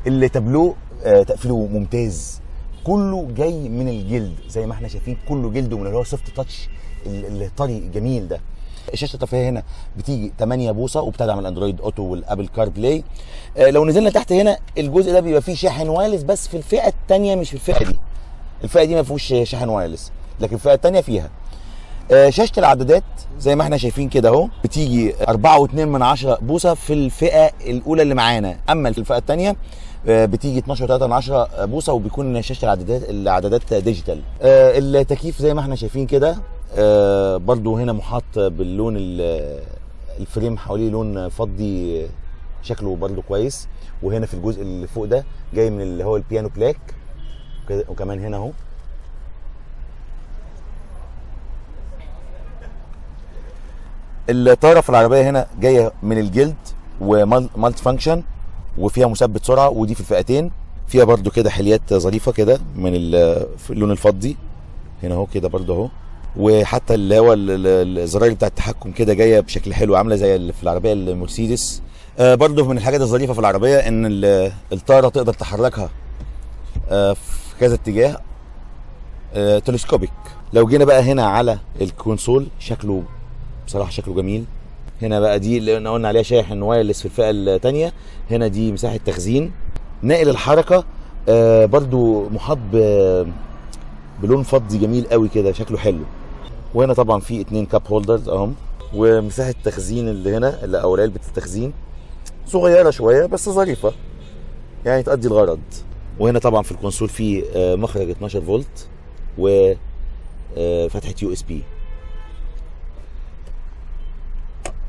التابلو تقفيله ممتاز، كله جاي من الجلد زي ما احنا شايفين، كله جلد ومن اللي هو soft touch الطري الجميل ده. الشاشة الطرفيه هنا بتيجي 8 بوصه وبتدعم ال Android Auto وال Apple CarPlay. لو نزلنا تحت هنا الجزء ده بيبقى فيه شاحن wireless، بس في الفئة الثانية مش في الفئة دي. الفئة دي ما فيهوش شاحن wireless، لكن الفئة الثانية فيها. شاشة العدادات زي ما احنا شايفين كده اهو بتيجي 4.2 من 10 بوصه في الفئة الاولى اللي معانا، اما في الفئة الثانية بتيجي 12.3 من 10 بوصه، وبيكون شاشة العدادات digital. التكييف زي ما احنا شايفين كده برضو هنا محاط باللون ال frame حواليه لون فضي، شكله برضو كويس. وهنا في الجزء اللي فوق ده جاي من اللي هو ال piano black، وكمان هنا اهو. الطاره في العربية هنا جاية من الجلد و multi function، وفيها مثبت سرعه، ودي في الفئتين. فيها برضو كده حليات ظريفة كده من في اللون الفضي هنا اهو كده برضو اهو. وحتى اللي هو الزراير بتاع التحكم كده جاية بشكل حلو، عامله زي اللي في العربية المرسيدس. برضو من الحاجات الظريفة في العربية ان الطاره تقدر تحركها في كذا اتجاه، telescopic. لو جينا بقى هنا على ال console شكله بصراحة شكله جميل. هنا بقى دي اللي قلنا عليها شاحن wireless في الفئة الثانية، هنا دي مساحة تخزين. ناقل الحركة برضو محاط بلون فضي جميل قوي كده، شكله حلو. وهنا طبعا في 2 cup holders اهم، ومساحة تخزين اللي هنا اللي او علبة التخزين صغيرة شوية بس ظريفة يعني تؤدي الغرض. وهنا طبعا في ال console في مخرج 12 فولت و فتحه USB.